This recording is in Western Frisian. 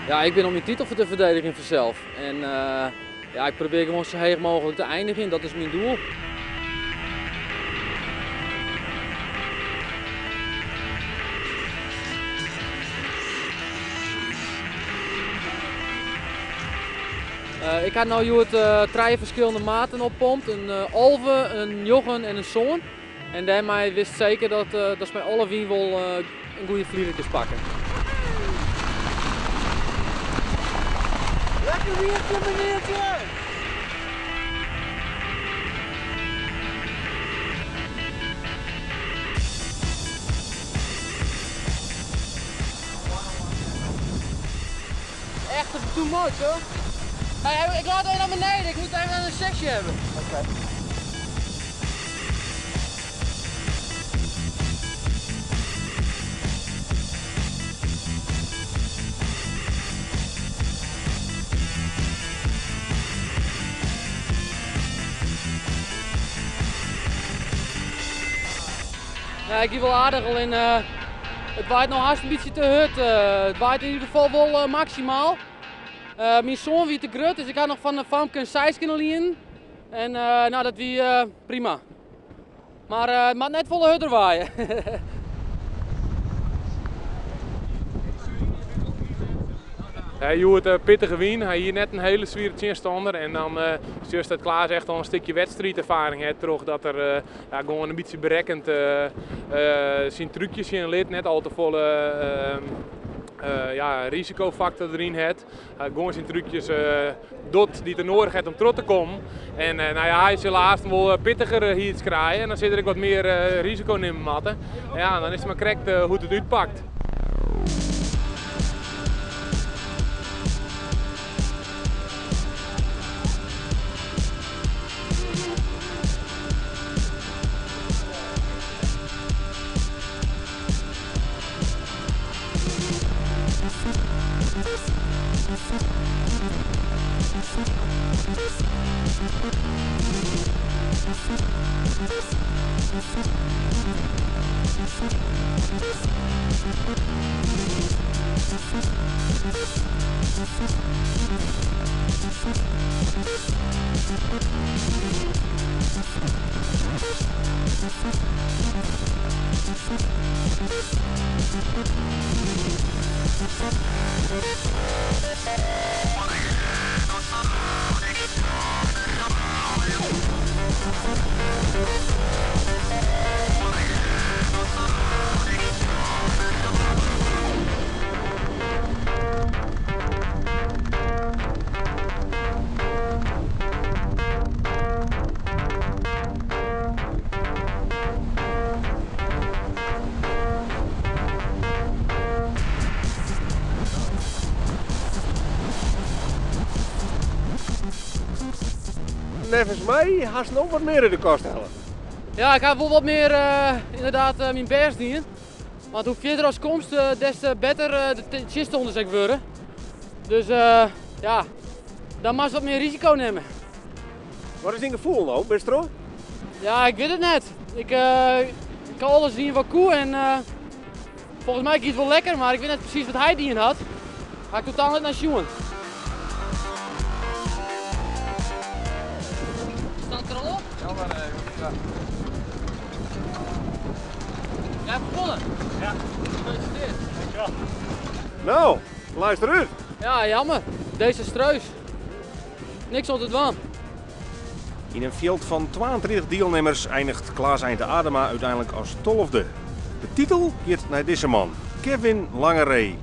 Ja, ik bin om myn titel te ferdedigjen fansels. En ja, ik probearje gewoan sa heech mooglik te einigjen, dat is myn doel. Ik ha no hjoed trije ferskillende maten oppompt, in 11, in njoggen en in sân. En dêrmei witst seker datst mei alle wyn wol in goede flierder kinst pakke. Lekker wiertje, meneertje! Echt too much hoor. Hey, ik laat even naar beneden, ik moet even een sessie hebben. Oké. Ja, ik gie wol aardich, allinnich it waait noch hast in bytsje te hurd. It waait yn ieder gefal wol maksimaal. Myn soan wie te grut, dus ik ha noch fan de famke in 6 kinne lienen. En nou, dat wie prima. Mar it moat net folle hurder waaie. Hy hjoed pittige wyn, hy hie net in hiele swiere tsjinstanner en dan sjochst dat Klaas echt al in stikje wedstriiderfaring hat trochdat er ja, gewoan in bytsje berekkend syn trúkjes sjen lit, net al te folle ja, risikofaktor deryn hat. Gewoan syn trúkjes docht dy't er noadich hat om troch te kommen. En nou ja, hy sil aanst wol pittiger heats krije en dan sil er ek wat mear risiko nimme moatte. Ja, dan is it mar krekt hoe't it útpakt. Neffens my hast no wat mear út de kast helle. Ja, ik ha wol wat mear ynderdaad myn bêst dien. Want hoe fierder ast komst, des te better de tsjinstanners ek wurde. Dus ja, dan moatst wat mear risiko nimme. Wat is dyn gefoel no, bist troch? Ja, ik wit it net. Ik ha alles dien wat ik koe en folgens my giet it wol lekker, mar ik wit net presys wat hy dien hat. Ha ik totaal net nei sjoen. Staat er al op? Ja, maar ja. Jij hebt gewonnen. Ja. Gefeliciteerd. Dankjewel. Nou, luister út. Ja, jammer. Desastreus. Niks oan te dwaan. Yn in fjild fan 32 dielnimmers einiget Klaas Einte Adema úteinlik as 12e. De titel giet nei dizze man, Kevin Langeree.